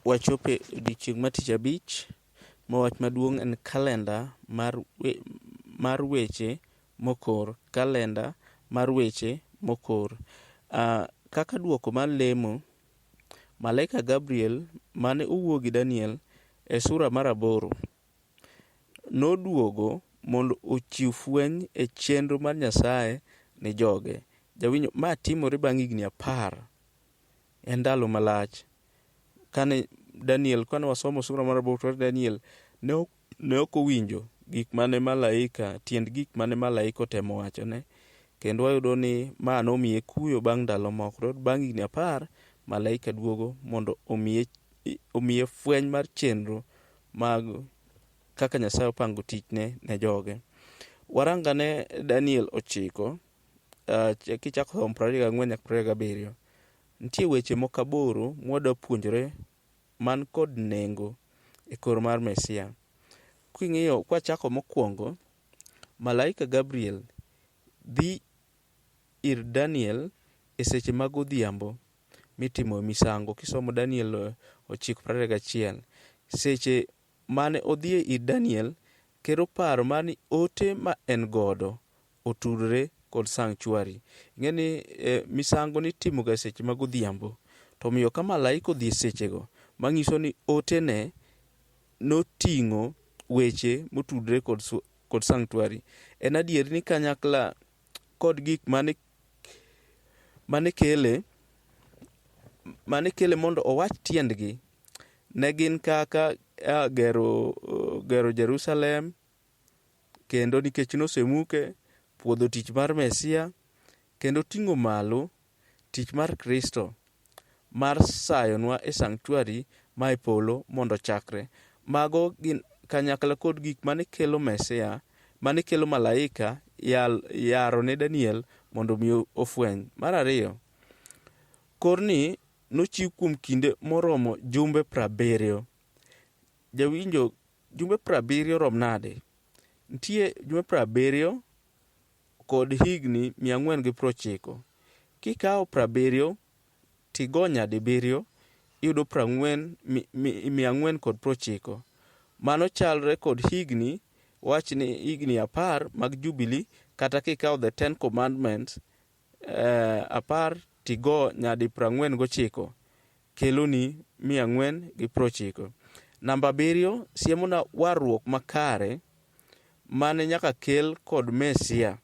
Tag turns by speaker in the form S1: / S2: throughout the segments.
S1: Wachopo e odiechieng' mar tich abich ma wach maduong' en kalenda mar weche mokor. Kalenda mar weche mokor. Kaka duoko mar lemo, malaika Gabriel mane owuo gi Daniel e sura mar 8 noduogo mondo ochiw fweny e chenro mar Nyasaye ne joge. Jawinjo, ma timore bang' higni 10. En ndalo malach. Kane Daniel, kane wasomo sura mar 8 to Daniel ne ok owinjo gik mane malaika, tiend gik mane malaika otemo wachone. Kendo wayudo ni ma nomiye kuyo bang' ndalo moko. To bang' higni 10, malaika duogo mondo omiye fweny mar chenro mag kaka Nyasaye opango tichne ne joge. Warang ane Daniel 9, kichako somo 24 nyaka 27. Nitie weche moko 8 mwadwa puonjore man kod nengo e kor mar Mesia. King'iyo, kwachako mokwongo, malaika Gabriel dhi ir Daniel e seche mag odhiambo mitimo misango. Kisomo Daniel 9:21. Seche mane odhi ir Daniel, kero paro mar ni ote ma en godo otudore kod sanctuary. Ing'e ni misango nitimoga e seche mag odhiambo. To omiyo ka malaika odhi e sechego, manyiso ni otene noting'o weche motudore kod sanctuary. En adier ni kanyakla kod gik mane kele mondo owach tiendgi ne gin kaka gero Jerusalem, kendo nikech nosemuke, puodho tich mar Mesia, kendo ting'o malo tich mar Kristo mar sayonwa e sanctuary ma e polo mondo ochakre. Mago gin kanyakla kod gik mane kelo Mesia, mane kelo malaika yaro ne Daniel mondo mi ofweny. Mar ariyo, korni nochiw kuom kinde moromo jumbe 70. Jawinjo, jumbe 70 rom nade? Nitie jumbe 70 kod higni 490. Kikawo 70 tigo nyadibiriyo, iyudo 490. Mano chalre kod higni, wach ni higni 10 mag Jubilee, kata kikawo the 10 commandments, 10 tigo nyadi 49 keloni 490. Namba 7 siemona warruok makare mane nyaka kel kod Mesia.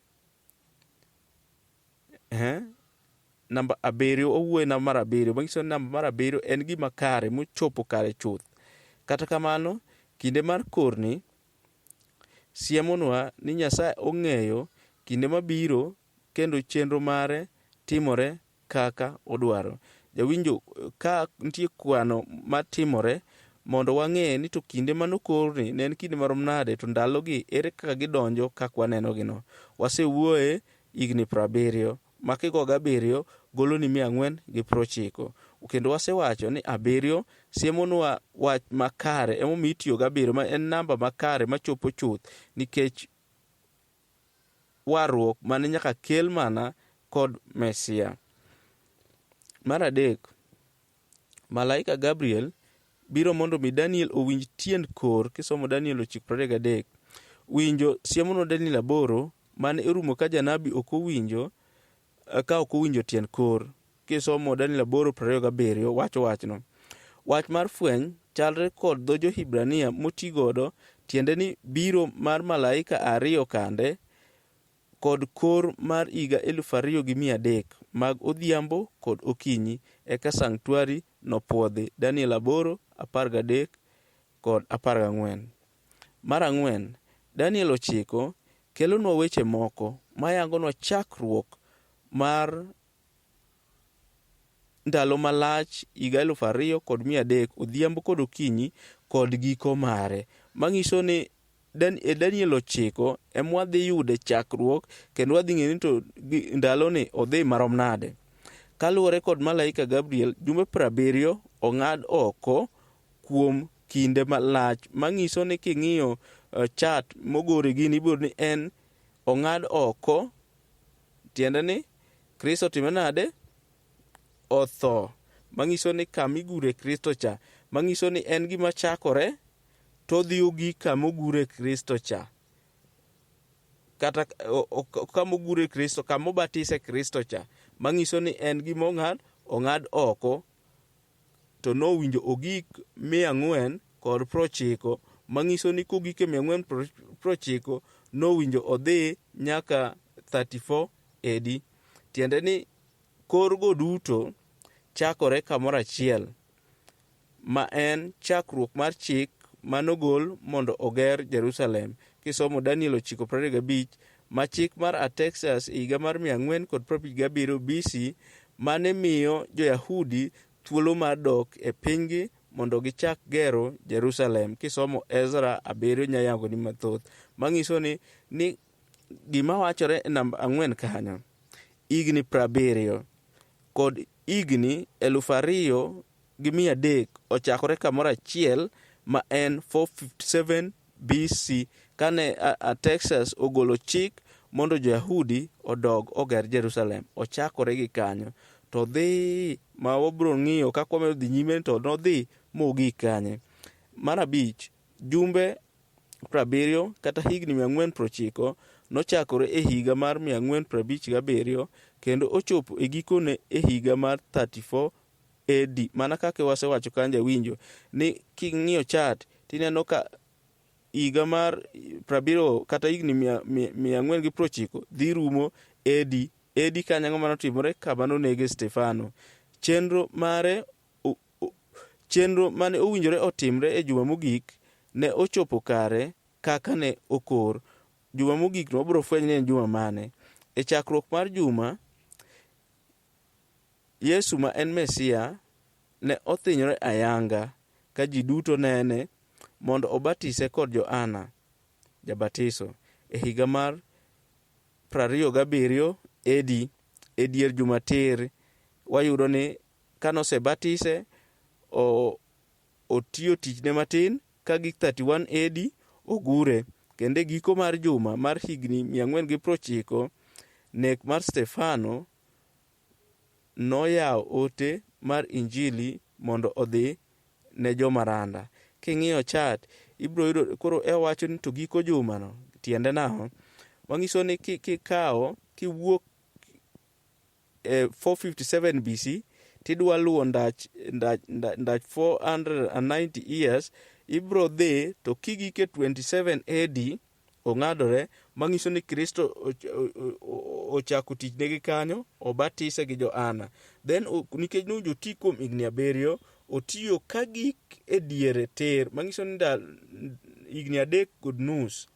S1: Namba 7, owuoyo namba mar 7, manyiso ni namba mar 7 en gima kare mochopo kare chuth. Kata kamano, kinde mar korni siemonwa ni Nyasaye ong'eyo kinde mabiro kendo chenro mare timore kaka odwaro. Jawinjo, ka nitie kwano matimore mondo wang'e ni to kinde manokorni ne en kinde marom nade, to ndalogi ere kaka gidonjo kaka waneno gino. Wasewuoye higni 70, ma kigo gi 7 goloni 490. Kendo wasewacho ni 7 siemonwa wach makare, emomiyo itiyo gi 7, ma en namba makare machopo chuth, nikech warruok mane nyaka kel mana kod Mesia. Mar 3, malaika Gabriel biro mondo mi Daniel owinj tiend kor. Kisomo Daniel 9:23, winjo siemonwa Daniel 8 mane orumo ka janabi ok owinjo, ka ok owinjo tiend kor. Kisomo Daniel 8:27 wacho wachno. Wach mar fweny chalre kod dho jo-Hibrania motigodo, tiende ni biro mar malaika 2 kande kod kor mar higa 2300 mag odhiambo kod okinyi, eka sanctuary nopuodhi. Daniel 8:13 kod 14. Mar 4, Daniel 9 kelonwa weche moko mayangonwa chakruok mar ndalo malach higa 2300 odhiambo kod okinyi kod giko mare, manyiso ni e Daniel 9 ema wadhi yude chakruok, kendo wadhi ng'eyo ni to ndaloni odhi marom nade. Kaluwore kod malaika Gabriel, jumbe 70 ong'ad oko kuom kinde malach, manyiso ni king'iyo chat mogore gini, ibiro ni en ong'ad oko, tiende ni Kristo otime nade? Otho. Manyiso ni kama igure Kristo cha, manyiso ni en gima chakore to odhi ogik kama ogure Kristo cha. Kata kama ogure Kristo, kama obatise Kristo cha, manyiso ni en gima ong'ad oko to nowinjo ogik 490, manyiso ni kogik e 490 nowinjo odhi nyaka 34 AD. Tiende ni korgo duto chakore kamoro achiel, ma en chakruok mar chik manogol mondo oger Jerusalem. Kisomo Daniel 9:25, ma chik mar Artaxerxes e higa mar 457 BC mane miyo jo-Yahudi thuolo mar dok e pinygi mondo gichak gero Jerusalem. Kisomo Ezra 7 nyayangoni mathoth. Manyiso ni gima wachore e namba 4 kanyo, higni 70 kod higni 2300 ochakore kamoro achiel ma en 457 BC kane Artaxerxes ogolo chik mondo jo-Yahudi odog oger Jerusalem. Ochakore gi kanyo. To dhi ma wabro ng'iyo kaka wamedo dhi nyime to nodhi mogik kanye. Mar abich, jumbe 70 kata higni 490 nochakore e higa mar 457 kendo ochopo e gikone e higa mar 34 AD. Mana kaka wasewacho kanyo jawinjo, ni king'iyo chat tineno ka higa mar 70 kata higni 490 dhi rumo AD. AD kanyo ang'o manotimore? Kama nonege Stefano. Chenro mane owinjore otimre e juma mogik ne ochopo kare kaka ne okor. Juma mogik no wabiro fwenyo ni en juma mane. E chakruok mar juma, Yesu ma en Mesia ne othinyore ayanga ka ji duto nene mondo obatise kod Johana Jabatiso e higa mar 27 AD. E dier juma tir wayudo ni kanosebatise otiyo tichne matin ka gik 31 AD ogure. Kendo e giko mar juma mar higni 490, nek mar Stefano noyawo ote mar Injili mondo odhi ne jomaranda. King'iyo chat ibiro yudo koro ewacho ni to giko jumano tiende nang'o? Manyiso ni kikawo kiwuok e 457 BC tidwa luwo ndach 490 years, ibiro dhi to kigike 27 AD ong'adore, manyiso ni Kristo ochako tichne gi kanyo, obatise gi Johana. Then nikech nowinjo oti kuom higni 7, otiyo ka gik e diere tir, manyiso ni higni 3.5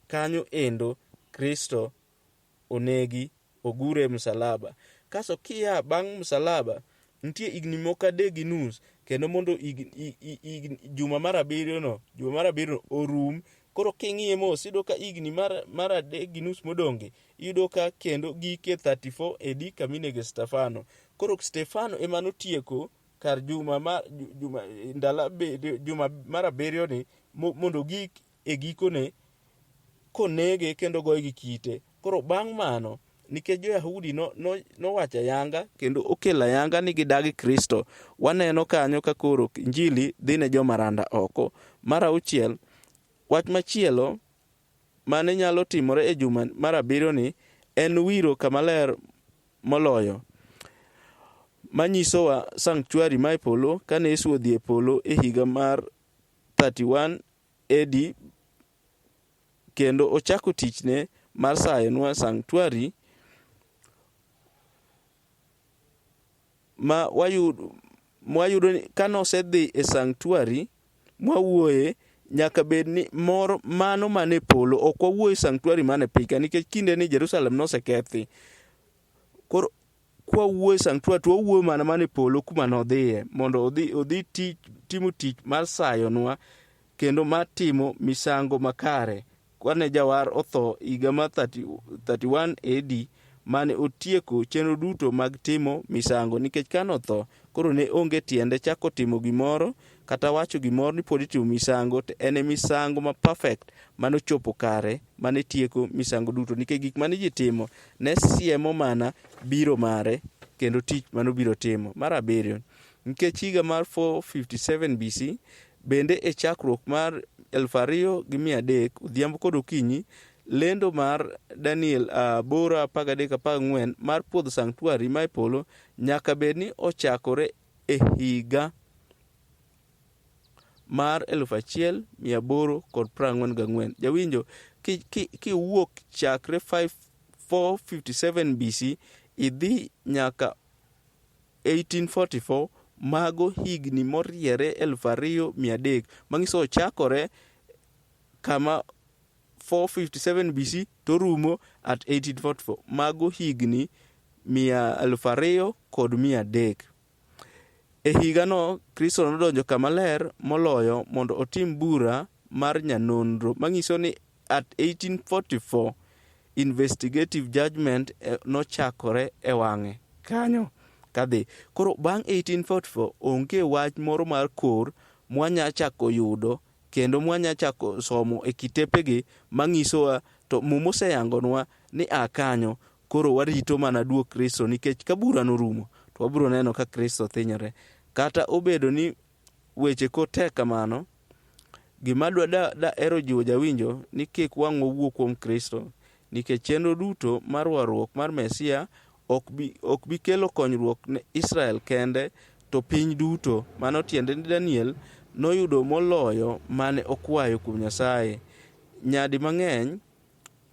S1: kanyo endo Kristo onegi, ogure e msalaba. Kaso kia bang' msalaba, nitie higni moko 3.5 kendo mondo juma mar 7 juma mar 7 orum. Koro king'iye mos iyudo ka higni mar 3.5 modong'gi iyudo ka kendo gike 34 AD kaminege Stefano. Koro Stefano ema notieko kar juma mar 7 ni mondo gik e gikone konege kendo goye gi kite. Koro bang' mano, nikech jo-Yahudi nowacho ayanga kendo okelo ayanga ni gidagi Kristo, waneno kanyo ka koro Injili dhi ne jomaranda oko. Mar auchiel, wach machielo mane nyalo timore e juma mar 7 ni en wiro kamaler moloyo, manyisowa sanctuary ma e polo kane Yesu odhi e polo e higa mar 31 AD kendo ochako tichne mar sayonwa sanctuary ma wayudo ni kanosedhi e sanctuary mwawuoye nyaka bed ni moro mano mane polo. Ok wawuoye sanctuary mane piny ka nikech kinde ni Jerusalem nosekethi. Koro kwawuoye sanctuary to wawuoyo mana mane polo kuma nodhiye mondo odhi timo tich mar sayonwa kendo mar timo misango makare. Kane jawar otho higa mar 31 AD mane otieko chenro duto mag timo misango, nikech kane otho koro ne onge tiende chako timo gimoro kata wacho gimoro ni pod itimo misango, to en e misango ma perfect manochopo kare mane tieko misango duto, nikech gik mane ji timo ne siemo mana biro mare kendo tich manobiro timo. Mar 7, Nikech higa mar 457 BC bende e chakruok mar 2300 odhiambo kod okinyi, lendo mar Daniel 8:13-14 mar puodho sanctuary ma e polo nyaka bed ni ochakore e higa mar 1844. Jawinjo, kiwuok chakre 457 BC idhi nyaka 1844, mago higni moriere 2300, manyiso ochakore kama 457 BC to rumo at 1844. Mago higni 2300. E higano, Kristo nodonjo kama ler moloyo mondo otim bura mar nyanonro, manyiso ni at 1844 investigative judgment nochakore e wang'e kanyo kadhi. Koro bang' 1844 onge wach moro mar kor mwanya chako yudo kendo mwanya chako somo e kitepegi mang'isowa to Muma oseyangonwa ni a kanyo koro warito mana duok Kristo, nikech ka bura norumo to wabiro neno ka Kristo thinyore. Kata obedo ni weche ko tek kamano, gima dwa da ero jiwo jawinjo ni kik wang' wawuo kuom Kristo, nikech chenro duto mar warruok mar Mesia ok bi kelo konyruok ne Israel kende to piny duto. Mano tiende ni Daniel noyudo moloyo mane okwayo kuom Nyasaye. Nyadi mang'eny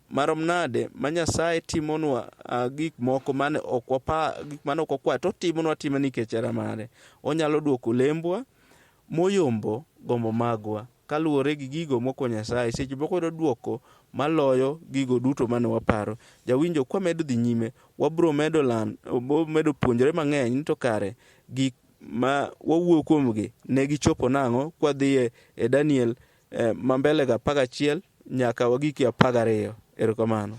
S1: marom nade ma Nyasaye timonwa gik moko mane ok wapa, gik mane ok wakwayo, to otimonwa tima nikech hera mare. Onyalo duoko lembwa moyombo gombo magwa kaluwore gi gigo mokwa Nyasaye. Seche moko oyudo duoko maloyo gigo duto mane waparo. Jawinjo, kwamedo dhi nyime, wabro medo lan, wabro medo puonjore mang'eny ni to kare gik ma wawuoyo kuomgi ne gichopo nang'o kwadhi e Daniel ma mbele ga 11 nyaka wagiki 12. Erokamano.